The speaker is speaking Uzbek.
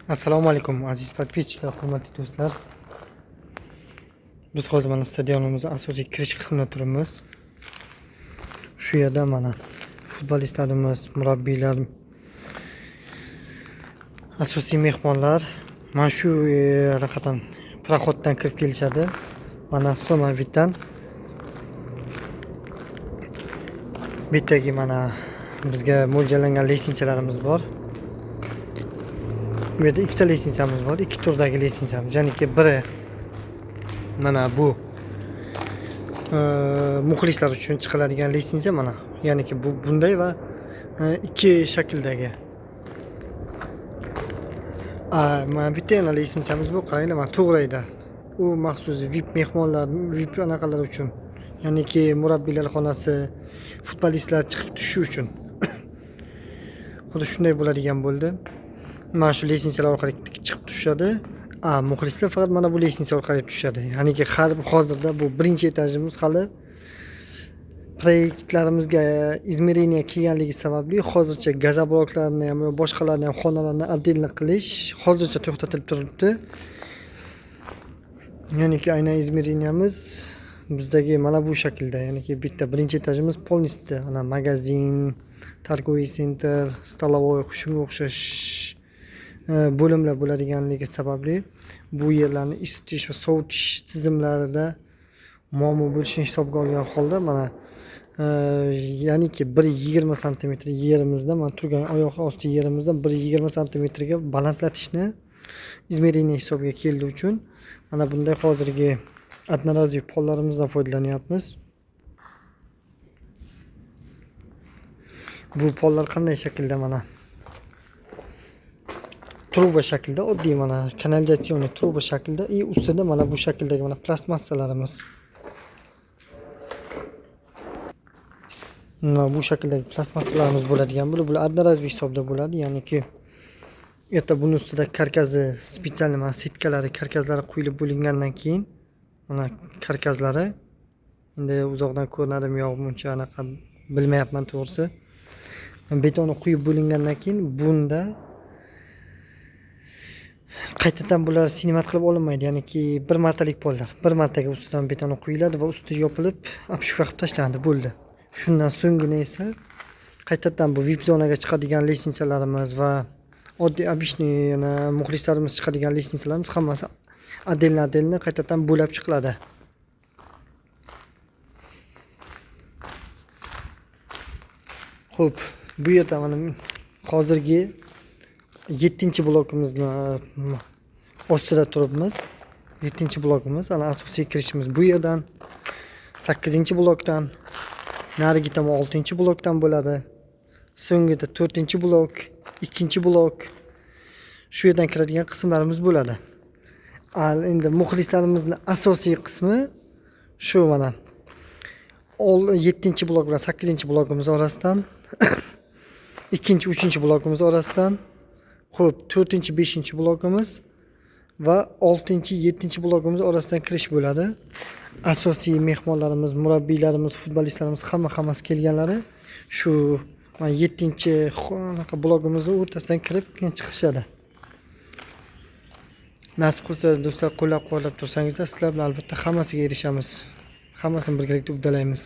Assalomu alaykum aziz подписчик lar, hurmatli do'stlar. Biz hozir mana stadionimizning asosiy kirish qismida turibmiz. Shu yerda mana futbolistlarimiz, murabbiylar, asosiy mehmonlar mana shu raqamdan проход dan kirib kelishadi. Mana Somavitdan bu yerdagi mana bizga mo'ljallangan лестница larimiz bor. Bu yerda ikkita лестница miz bor, ikki turdagi лестница miz. Ya'niki biri mana bu muxlislar uchun chiqiladigan лестница mana. Ya'niki bu bunday va ikki shakldagi. Mana bitta yana лестница miz bu, qaranglar, mana to'g'rayda. U maxsus VIP mehmonlar, VIP anaqalar uchun. Ya'niki murabbiylar xonasi, futbolistlar chiqib tushishi uchun. Xuddi shunday bo'ladigan bo'ldi. Mana shu лестница lar orqali chiqib tushadi. Muxlislar faqat mana bu лестница orqali tushadi. Ya'niki har hozirda bu birinchi etajimiz hali proyektlarimizga измерение kelganligi sababli hozircha gazobloklarni ham, boshqalarni ham xonalarni отдельно qilish hozircha to'xtatilib turibdi. Ya'niki aynan измерение miz bizdagi mana bu shaklda, ya'niki bitta birinchi etajimiz полностью ana magazin, торговый центр, столовой, shunga o'xshash bo'limlar bo'ladiganligi sababli bu yerlarni isitish va sovutish tizimlarida muammo bo'lishini hisobga olgan holda mana ya'niki 1,20 santimetr yerimizda mana turgan oyoq osti yerimizda 1,20 santimetrga balandlatishni измерение hisobiga keldi uchun mana bunday hozirgi одноразовый pollarimizdan foydalanyapmiz. Bu pollar qanday shaklda mana truba shaklida, oddiy mana kanalizatsiya truba shaklida и ustida mana bu shakldagi mana plastmassalarimiz. Mana bu shakldagi plastmassalarimiz bo'ladigan bo'lib, bular одноразовый hisobda bo'ladi, ya'niki erta buni ustida karkazi специально mana setkalari, karkazlari quyilib bo'lingandan keyin mana karkazlari endi uzoqdan ko'rinadimi yo'qmi uncha anaqa bilmayapman to'g'risi. Betoni quyib bo'lingandan keyin bunda qaytadan bular sinimat qilib olinmaydi, ya'niki bir martalik pollar, bir martaga ustidan betoni quyiladi va usti yopilib обшивка qilib tashlanadi, bo'ldi. Shundan so'nggina esa qaytadan bu VIP zonaga chiqadigan лестница larimiz va oddiy обычный yana muxlislarimiz chiqadigan лестница larimiz hammasi отдельно отдельно qaytadan bo'lab chiqiladi. Xo'p, bu yerda mana hozirgi 7-blokimizni ostida turibmiz. 7-blokimiz, ana asosiy kirishimiz bu yerdan, 8-blokdan, narigi tomon 6-blokdan bo'ladi. So'nggida 4-blok, 2-blok, shu yerdan kiradigan qismlarimiz bo'ladi. Endi muxlislarimizni asosiy qismi shu mana 7-blok bilan 8-blokimiz orasidan, 2-, 3-blokimiz orasidan, xo'p, 4-, 5-blokimiz va 6-, 7-blokimiz orasidan kirish bo'ladi. Asosiy mehmonlarimiz, murabbiylarimiz, futbolistlarimiz hammasi kelganlari shu mana 7 anaqa blokimizni o'rtasidan kirib keyin chiqishadi. Nasib qilsa do'stlar, qo'llab-quvvatlab tursangizlar, sizlar bilan albatta hammasiga erishamiz. Hammasini birgalikda uddalaymiz.